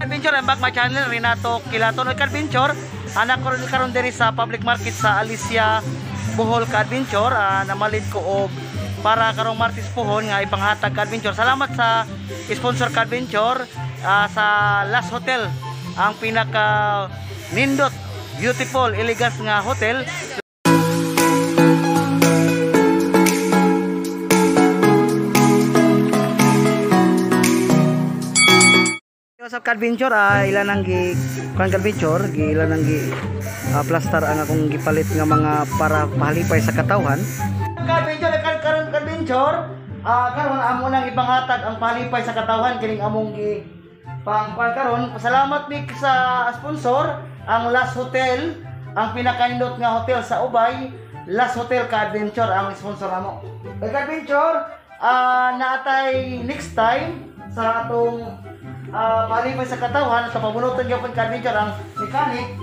Adventure, I'm back my channel, Renato Quilaton. Adventure, anak ko karon diri sa public market sa Alicia, Bohol ka Adventure. Namalit ko og para karong Martes pohon nga ipanghatag ka Adventure. Salamat sa sponsor ka Adventure, sa Last Hotel, ang pinaka nindot, beautiful, elegant nga hotel. What's up ka-adventure, ilan ang gi kuan ka-adventure, gi ilan ang gi plaster ang akong gipalit nga mga para pahalipay sa katawhan. Ka-adventure, karon ka-adventure, karon amo nang ipanghatag ang pahalipay sa katawhan kining among gi pang kuan karon. Pasalamat mi sa sponsor, ang Last Hotel, ang pinakanindot nga hotel sa Ubay, Last Hotel ka-adventure ang sponsor namo. Ka-adventure, naatay next time sa atong palipay sa katawan sa pabunutan gyapon ka-adventure ang mechanic.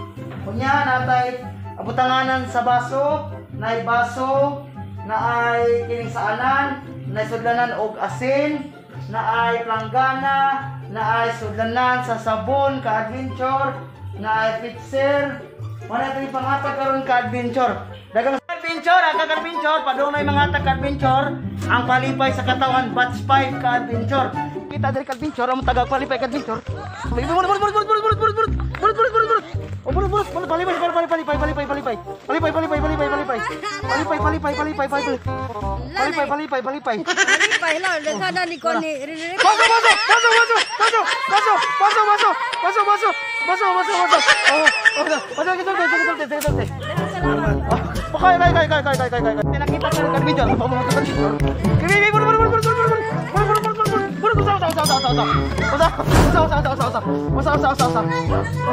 Unya natay butanganan sa baso, nay baso, naay kining saanan, naay sudlanan og asin, naay planggana, naay sudlanan sa sabon ka-adventure, naay pitser. Wala tay pangatag karon ka-adventure. Daghang adventure, ang ka-adventure, padung nay mga ka-adventure, ang palipay sa katawan batch 5 ka-adventure. Kita diri ka-adventure, ang taga palipay ka-adventure. Palipay. Palipay lang, daghan ni ko ni. Baso baso baso baso baso baso baso baso baso baso baso. Oh, kay. Nakita ka ka-adventure, ka-adventure.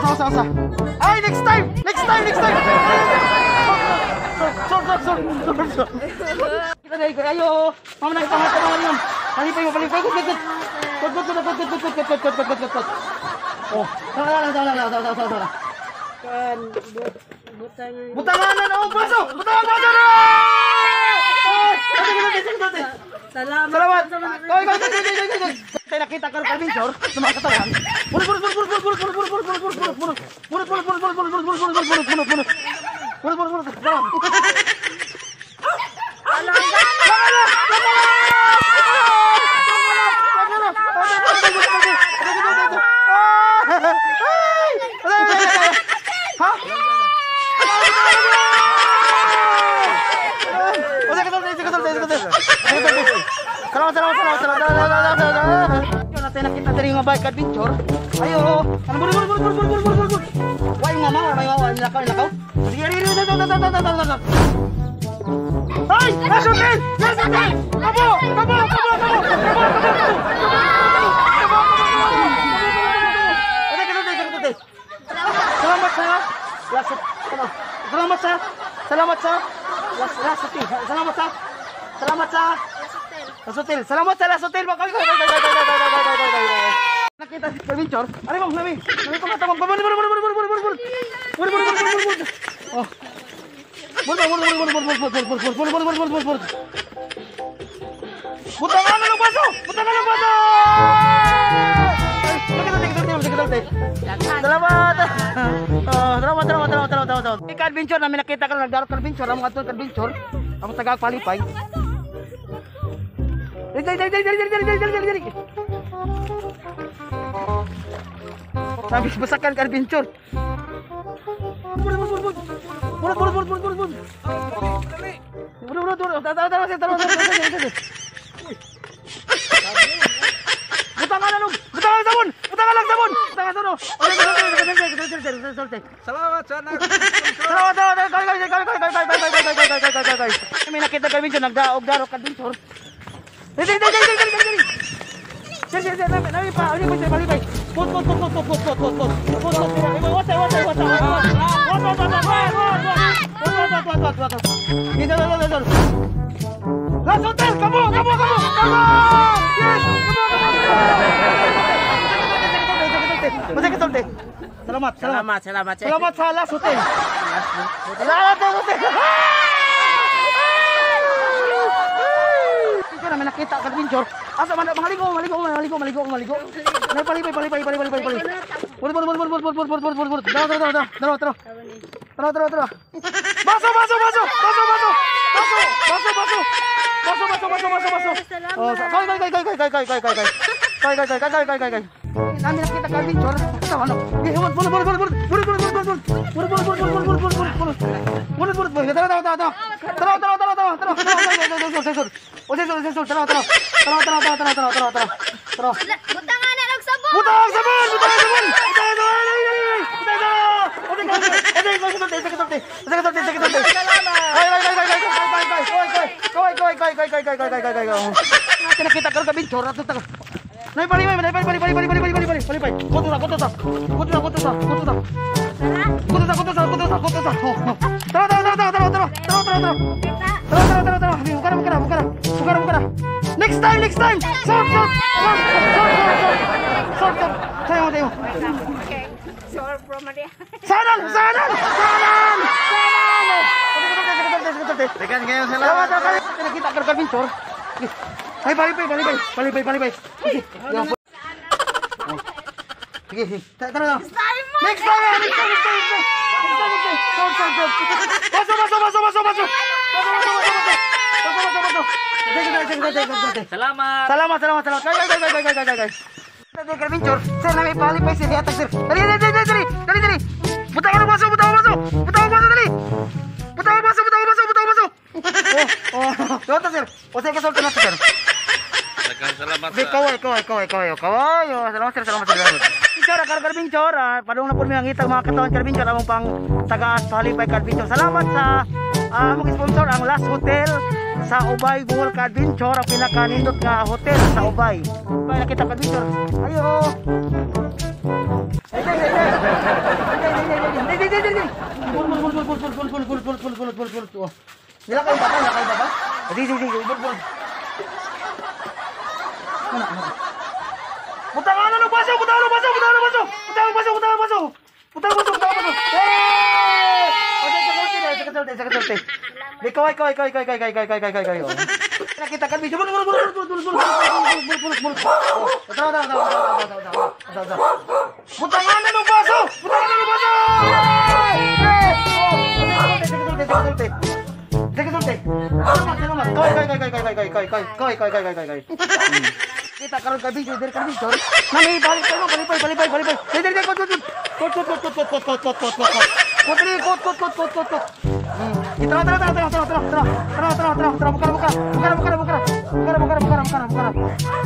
Usa. Ay, next time. Sorry. Kita na ayo. Mama na ipangatag mga palipay mo, palipay. Good. Good. Oh, tara. Kan butanganan oh, baso. Butangan baso. Salamat. Salamat. Kay. Kay nakita ka ka-adventure sa mga katawan. Bunot. Salamat. Natin nakita diri nga bike adventure. Ayo, ano bur. Way nga ma, may mawa nilakaw. Sige, ari. Ay, Last Hotel! Kabo. Salamat sa Last Salamat sa Last Hotel. Salamat sa Last Hotel. Salamat sa Last Hotel. Nakita si Adventure. Ari mong nami. Nami pangatawang. Bur. Oh. Bur. Butangan ng baso. Salamat. Salamat. Ika-adventure namin nakita ka nagdarot ka-adventure, ang mga adventure, ang taga palipay. Dali. Sabi basakan ka adventure. Burut. Burut. Tara. Butangan sabon. Butangan sabon. Salamat sana. Salamat. Kay. May nakita kami dyan, nagdaog-darok adventure. Dali. Sir, nami pa, palipay. Put. What. Dito. Last Hotel, kamo. Yes, kamo. Salamat. Salamat sa Last Hotel. Salamat sa Hotel. Namin nakita ka adventure. Asa man maligo, maligo, maligo, maligo, maligo. Nay palipay, palipay, palipay, palipay. Bunot, bunot, bunot, bunot, bunot, bunot, bunot, bunot. Tara, tara, tara, tara, tara. Tara, tara, tara. Baso, baso, baso, baso, baso. Baso, baso, baso. Baso, baso, baso, baso, baso. Oh, kay, kay, kay, kay, kay, kay, kay, kay, kay. Kay, kay, kay, kay, kay, kay, kay. Namin nakita ka adventure. Ito ano? Bunot, bunot, bunot, bunot, bunot, bunot, bunot, bunot. Bunot, bunot, bunot, bunot, bunot, bunot, bunot. Bunot, bunot, bunot. Tara, tara, tara, tara. Tara, tara, tara, tara, tara. Tara, tara, tara, tara, tara, tara. Tara, tara, tara, tara, tara, tara, tara. Tara. Butangan na og sabon. Butang sabon! Butang sabon! Butang sabon! Butang sabon! Nakita ka kabinchor ato ta. Nay palipay, nay palipay, palipay, palipay, palipay, palipay. Kuto sa, kuto sa. Kuto sa, kuto sa, kuto sa. Kuto sa, kuto sa, kuto sa, kuto sa. Tara, tara, tara, tara, tara, tara, tara, tara. Tara, tara, tara, tara. Bukara, bukara, bukara. Bukara, bukara. Next time, next time. Stop, stop, stop, stop, stop, stop. Tayo, tayo. Sanan, sanan, sanan, sanan. Tekan kayo salamat. Nakita ka kabinchor. Ay, palipay, palipay, palipay, palipay. Sige, sige, tara, tara. Next time, next time, next time, next time. Next time, stop, stop, stop. Baso, baso, baso, baso, baso. Baso, baso, baso, baso. Baso, baso, baso. Sige, sige, sige, sige. Salamat. Salamat, salamat, salamat. Kay, kay, kay, kay, kay, kay, kay. Adventure, sir, nami palipay sir, yatag sir. Dali, dali, dali, dali, dali, dali. Butang ang baso, butang ang baso. Butang ang baso, dali. Butang ang baso, butang ang baso, butang ang baso. Oh, oh, doon sir. O sir, kasulti na sir. Daghang salamat. Kaway, kaway, kaway, kaway, kaway. Salamat sir, salamat sir. Binchor, kargar binchor. Padung na po mi ang itang mga katawan karbinchor among pang taga palipay karbinchor. Salamat sa among sponsor ang Last Hotel sa Ubay, Bohol ka-adventure, ang pinakanindot nga hotel sa Ubay. Ubay nakita ka-adventure. Ayo. Ay, ay, ay, ay. Ay, ay, ay, ay. Bul bul bul bul bul bul bul bul bul bul bul bul. Nila kayo baba, nila kayo baba. Di di di bul bul. Butangan ng baso, butangan ng baso, butangan ng baso. Butangan baso, butangan baso. Butangan baso, butangan baso. Eh! Sige, sige, sige, sige. Di kaway, kaway, kaway, kaway, kaway, kaway, kaway, kaway, kaway. Nakita ka video. Bul bul bul bul bul bul bul bul bul. Tara, tara, tara, tara, tara, tara, tara. Butangan ng baso! Butangan ng baso! Sige, sige, sige. Salamat, salamat. Kaway, kaway, kaway, kaway, kaway, kaway, kaway, kaway, kaway, kaway, kaway. Kita karon ka video, diri ka video. Nami balik kayo, palipay, palipay, palipay. Diri, diri, kot, kot, kot, kot, kot, kot, kot, kot, kot, kot, kot, kot. Kot, kot, kot, kot, kot, kot, kot. Tara, tara, tara, tara, tara, tara, tara, tara, tara, tara, bukara, bukara, bukara, bukara, bukara, bukara, bukara, bukara, bukara,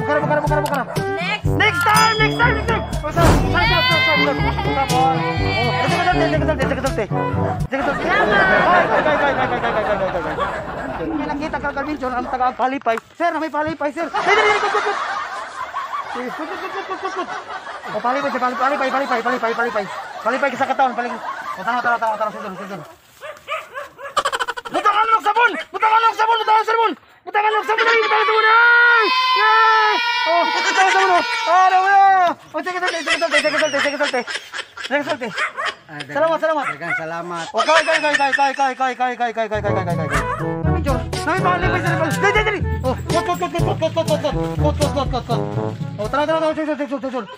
bukara, bukara, bukara, bukara. Next. Next time, next time, next time. Stop, stop, stop, stop, stop. Oh, sige, sige, sige, sige, sige. Sige, sige. Kay, kay, kay, kay, kay, kay, kay, kay, kay. Nakita ka ka-adventure ang taga palipay. Sir, may palipay, sir. Dali, dali, kot, kot, kot. Kot, kot, kot, kot, kot, kot. O palipay, palipay, palipay, palipay, palipay. Palipay sa katawan, palipay. O tara, tara, tara, tara, sir, sir. Butangan ng sabon! Butangan ng sabon! Butangan ng sabon! Butangan ng sabon! Butangan ng sabon! Ay! Yay! Oh, butangan ng sabon! Oh, ano mo? Oh, sige, sige, sige, sige, sige, sige, sige, sige. Sige, sige. Salamat, salamat. Daghang salamat. Oh, kay, kay, kay, kay, kay, kay, kay, kay, kay, kay, kay, kay, kay, kay, kay. Nami palipay, sir. Dali, dali, dali. Oh, kot, kot, kot, kot, kot, kot, kot, kot, kot, kot, kot, kot, kot. Oh, tara, tara, tara, sige, sige, sige, sige.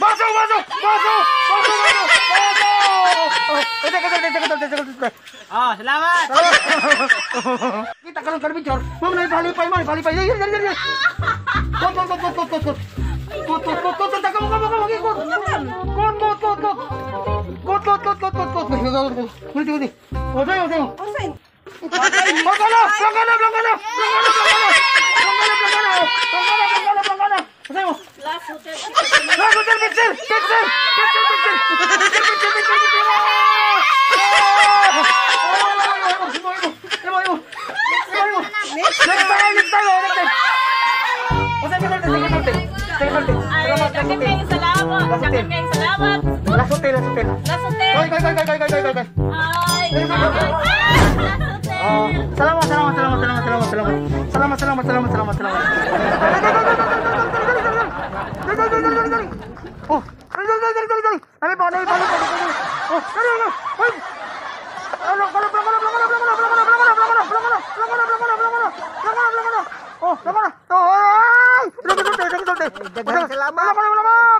Baso, baso, baso, baso, baso, baso. Oh, sige, sige, sige, sige, sige, sige. Oh, salamat. Kita karon karbinchor. Ma'am, nami palipay, ma'am, palipay. Dali, dali, dali. Kot, kot, kot, kot, kot, kot. Kot, kot, kot, kot, kot, kot, kot, kot, kot, kot, kot, kot. Kot, kot, kot, kot, kot, kot. Ulit, ulit. Oh, tayo, tayo. Blangkana, blangkana, blangkana, blangkana, blangkana, blangkana, blangkana, blangkana, blangkana. Tayo. Last Hotel. Last Hotel, picture, picture, picture, picture, picture, picture, picture, picture. Next time, next time, next time. Ay, daghang kayong salamat. Daghang kayong salamat. Last Hotel, Last Hotel. Last Hotel. Kay, kay, kay, kay, kay, kay, kay. Ay, Last Hotel. Salamat, salamat, salamat, salamat, salamat, salamat. Salamat, salamat, salamat, salamat, salamat. Dali, dali, dali, dali, dali. Oh, dali, dali, dali, dali, dali. Nami pa, nami pa, nami pa. Oh, dali, dali. Hoy. Ano, kala, kala, kala, kala, kala, kala, kala, kala, kala, kala, kala, kala, kala, kala, kala, kala, kala. Oh, kala. Oh, Daghang salamat.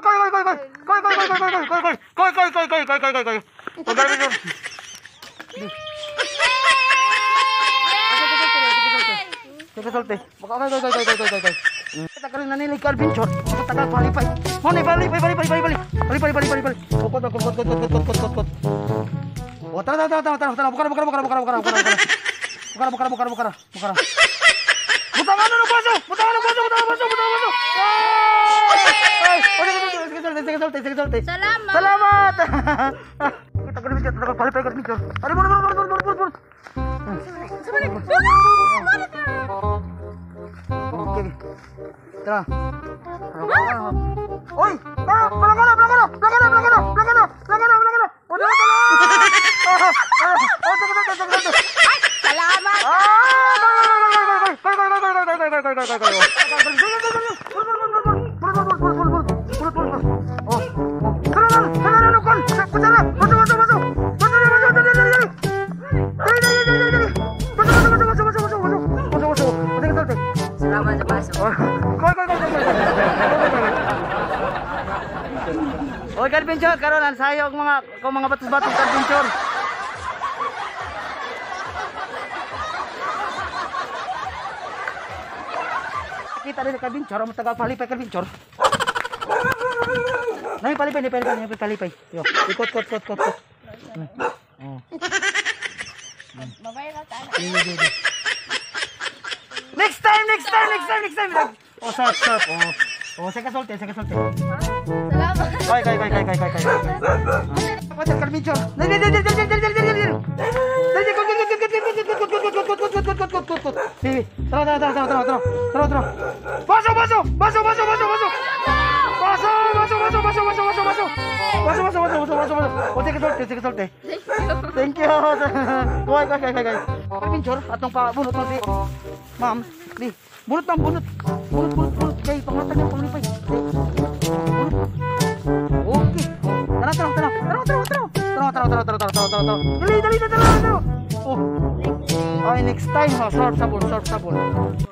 Koy, koy, koy, koy, koy, koy, koy, koy, koy, koy, koy, koy, koy, koy, koy, koy. Sige, solte. Koy, koy, koy, koy, koy, koy, koy. Tagal na nila adventure. Tagal palipay. Mo ni palipay, palipay, palipay. Palipay, palipay, palipay. Kot, kot, kot, kot, kot, kot, kot, kot. Oh, tara, tara, tara, tara, tara. Bukara, bukara, bukara, bukara, bukara, bukara. Bukara, bukara, bukara, bukara, bukara. Butangan na baso! Butangan na baso! Butangan baso! Butangan baso! Ay! Sige, solte, sige, solte, sige, solte. Salamat. Salamat. Tagal adventure, tagal palipay adventure. Ano, ano, ano, ano, ano, ano. Okay. Tara. Oy! Tara, palangkana, palangkana, palangkana, palangkana, palangkana, palangkana, palangkana. Oh, tara, tara. Ah, oh, tara, tara, tara, tara. Salamat. Ah, koy, koy, koy, koy, koy, koy, koy, koy, koy, koy, koy. Oh, tara, tara, tara, tara, baso, baso, baso. Baso, baso, dali, dali, dali. Dali, dali, dali, dali. Baso, baso, baso, baso, baso, baso. Baso, baso. Sige, solte. Salamat sa baso. Koy, koy, koy, koy, koy. Oy, adventure karon ang sayo og mga kung mga batos-batos adventure. Kita rin adventure, mo taga palipay adventure. Nay palipay, nay palipay, nay palipay. Yo, ikot kot kot kot kot. Oh. Babay lang tayo. Next time, next time, next time, next time. Oh, sarap, sarap. Oh. Oh, sige solte, sige solte. Salamat. Koy, koy, koy, koy, koy, koy, koy. Pater adventure. Dali, dali, dali, dali, dali, dali, dali. Dali, kot, kot, kot, kot, kot, kot, kot, kot, kot, kot, kot, kot, kot, kot, kot. Sige, tara, tara, tara, tara, tara, tara, tara. Baso, baso, baso, baso, baso, baso. Baso, baso, baso, baso, baso, baso, baso. Baso, baso, baso, baso, baso, baso. Oh, sige, solte, sige, solte. Thank you. Koy, koy, koy, koy, koy. Adventure, atong pa bunot mo si Ma'am, di. Bunot, ma'am, bunot. Bunot, bunot, bunot. Kay pangatag ng panglipay. Bunot. Okay. Tara, tara, tara. Tara, tara, tara. Tara, tara, tara, tara, tara, tara, tara. Dali, dali, dali, dali, dali. Oh. Ay, next time ha, surf sabon, surf sabon.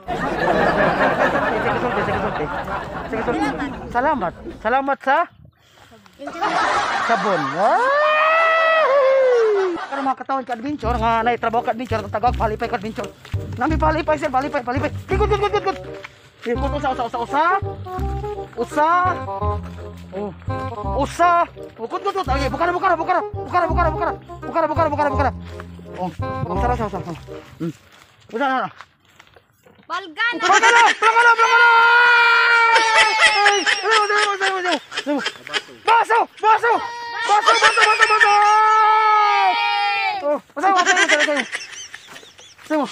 Sige, solte, sige, solte. Sige, solte. Salamat. Salamat sa sabon. Karon mga katawan ka adventure nga nay trabaho ka adventure tagag palipay ka adventure. Nami palipay sir, palipay, palipay. Good, good, good, good, good. Ikot usa, usa, usa, usa. Usa. Oh. Usa. Oh, good, good, good. Okay, bukara, bukara, bukara. Bukara, bukara, bukara. Bukara, bukara, bukara, bukara. Oh, usa, usa, usa. Usa, usa. Balgana. Balgana, balgana, balgana. Baso, baso. Baso, baso, baso, baso. Oh, usa, usa, usa, usa. Usa.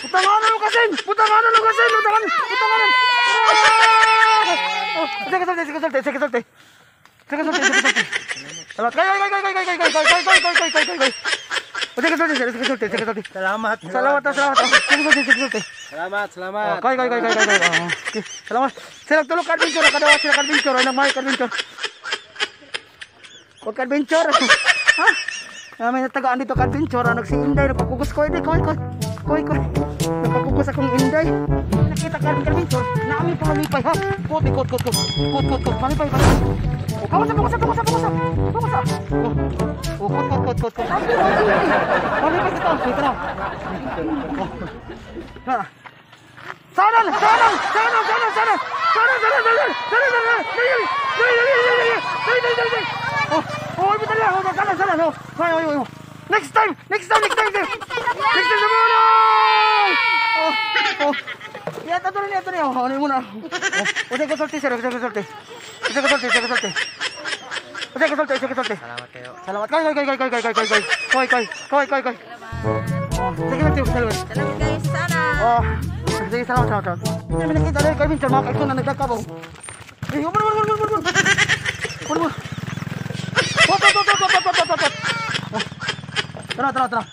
Butanganan lo kasin! Butanganan lo kasin! Butanganan! Butanganan! Oh, sige, solte, sige, solte, sige, solte. Sige, solte, sige, solte. Salamat. Kay, kay, kay, kay, kay, kay, kay, kay, kay, kay, kay, kay, kay. Sige, solte, sige, solte, sige, solte. Salamat. Salamat, salamat. Sige, solte, sige, solte. Salamat, salamat. Kay, kay, kay, kay, kay, kay. Salamat. Sila tulog adventure, kadawa sila adventure, ay nagmay adventure. Huwag adventure. Ha? May natagaan dito adventure, nagsiinday, nagpapugos ko, hindi, koy, koy. Koy, koy. Nagpapugos akong inday. Nakita ka adventure, naami palipay ha. Kot, kot, kot, kot. Kot, kot, kot. Palipay, palipay. O, kamusta, kamusta, kamusta, kamusta. Kamusta. O, kot, kot, kot, kot, kot. Palipay sa taon. Tara. Tara. Sanan, sanan, sanan, sanan, sanan. Sanan, sanan, sanan. Sanan, sanan. Dali, dali, dali, dali, dali, dali, dali, dali. Oh, oh, ipitan lang. Oh, sanan, sanan. Oh, ay, ay, ay. Next time, next time, next time. Next time sa muna. Oh, oh. Ya, ito rin, ito rin. Oh, ano muna. Oh, sige, solte, sir. Sige, solte. Sige, solte, sige, solte. Sige, solte, sige, solte. Salamat kayo. Salamat. Koy, koy, koy, koy, koy, koy, koy, koy. Koy, koy, koy, koy, koy. Oh, sige, solte, salamat. Salamat kayo sa sana. Oh, sige, salamat, salamat, salamat. Hindi namin nakita dahil kami sa mga kaito na nagkakabaw. Eh, umur, umur, umur, umur. Umur. Tot, tot, tot, tot, tot, tot, tot. Tara, tara, tara.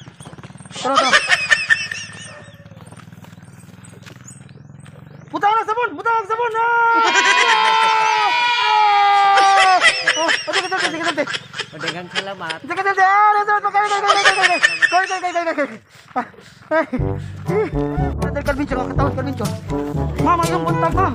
Tara, tara. Butang ang sabon! Butang ang sabon! Oh, sige, sige, sige, sige. Daghang salamat. Sige, sige, ah, salamat. Kay, kay, kay, kay, kay. Kay, kay, kay, kay, kay. Ay. Ay. Kalbincho, katawad kalbincho. Ma'am, yung buntag, ma'am.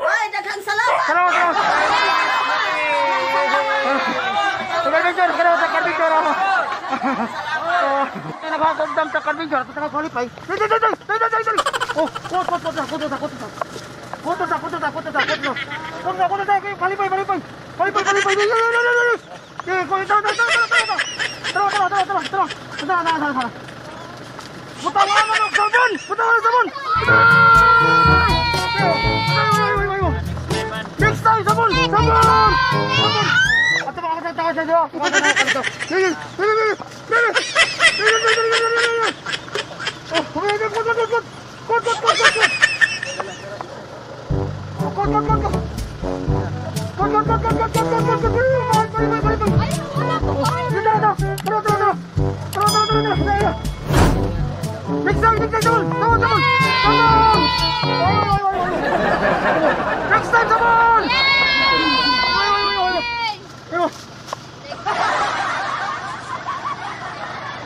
Ay, daghang salamat. Salamat, salamat. Adventure, kaya sa adventure. Nagkakagdam sa adventure, at nakakwalify. Dali, dali, dali, dali, dali, dali. Oh, kot, kot, kot, kot, kot, kot, kot, kot, kot, kot, kot, kot, kot, kot, kot, kot, qualify, qualify, qualify, qualify, dali, dali, dali, dali. Eh, tara, tara, tara, tara, tara, tara, tara, tara, tara, tara, tara, tara, tara. Butang na sabon, butang na sabon. Next time, sabon, sabon, sabon. Ato ba ka tawa sa diwa? Next time, sabon!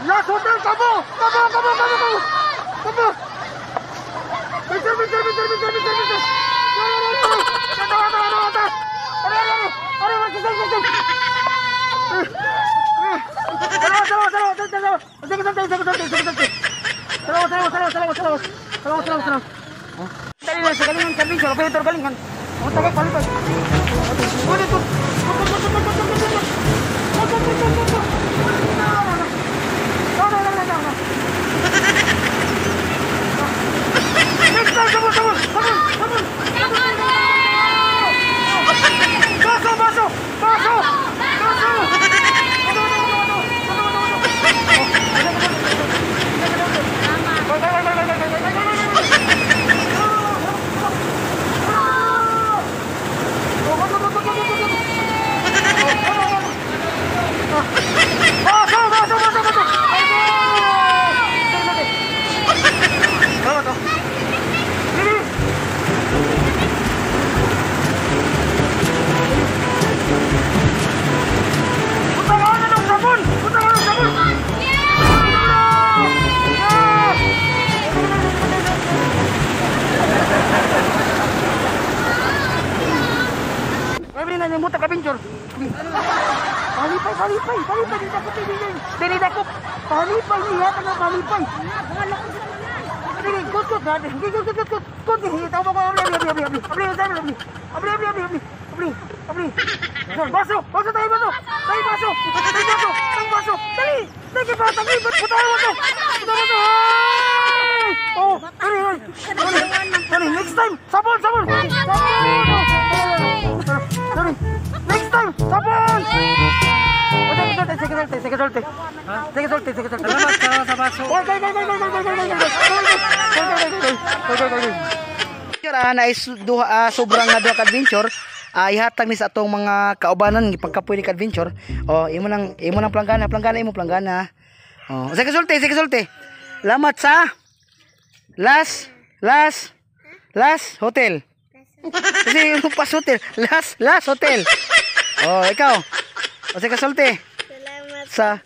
Last hotel, kabo! Kabo, kabo, kabo, kabo! Kabo! Mister, mister, mister, mister, mister, mister! Tawa, tawa, tawa, tawa! Are, are, are, are, mister, mister! Salamat, salamat, salamat, salamat! Sige, sige, sige, sige, sige, sige! Salamat, salamat, salamat, salamat, salamat! Salamat, salamat, salamat! Dali na sa galingan, kabisyo, operator galingan! Ang tagay, palipay! Ulit, ulit! Palipay, palipay, palipay, dili dakop, dili dakop, palipay, niya, taga palipay. Dili, good, good, good, good, good, good, good, good, tao ba ko, abli, abli, abli, abli, abli, abli, abli, abli, abli, abli, abli, abli, baso, baso, tayo baso, tayo baso, tayo baso, tayo baso, dali, dali, bata, dali, bato, baso, baso, oh, dali, dali, dali, next time, sabon, sabon, sabon, dali, next time, sabon. Sige, sige, solte. Sige, solte, sige, solte. Salamat sa baso. Na sobrang nga duha ka adventure, ihatag ni sa atong mga kaubanan gipagkapoy ni adventure. Oh, imo nang planggana, planggana imo planggana. Oh, sige solte, sige solte. Lamat sa last hotel. Kasi yung pas hotel, last hotel. Oh, ikaw. O sige solte. Sa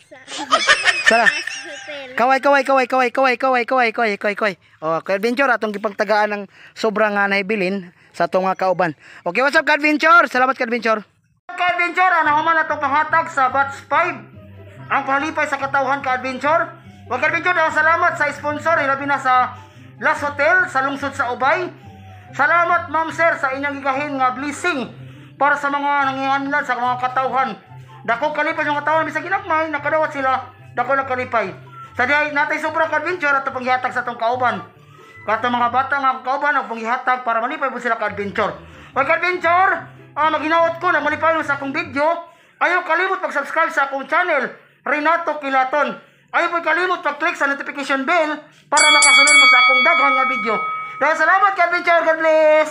kaway kaway kaway kaway kaway kaway kaway kaway kaway kaway. Oh, ka-adventure atong gipagtagaan ng sobrang nga nahibilin sa atong nga kauban. Okay, what's up ka-adventure? Salamat ka-adventure. Ka-adventure, ana human atong panghatag sa batch 5. Ang palipay sa katawhan ka-adventure. Wa ka-adventure, daw salamat sa sponsor, hilabi na sa Last Hotel sa lungsod sa Ubay. Salamat ma'am sir sa inyong gigahin nga blessing para sa mga nanginganlan sa mga katawhan. Dako kalipay yung katawan, bisag ginagmay, nakadawat sila, dako lang kalipay. Sa diay natay sobra ka-adventure at panghihatag sa atong kauban. Katong mga bata nga kauban ang panghihatag para malipay po sila ka-adventure. Pag ka-adventure, maghinaot ko na malipay mo sa akong video. Ayaw kalimot pag-subscribe sa akong channel, Renato Quilaton. Ayaw po kalimot pag-click sa notification bell para makasunod mo sa akong daghang nga video. Dahil salamat ka-adventure, God bless!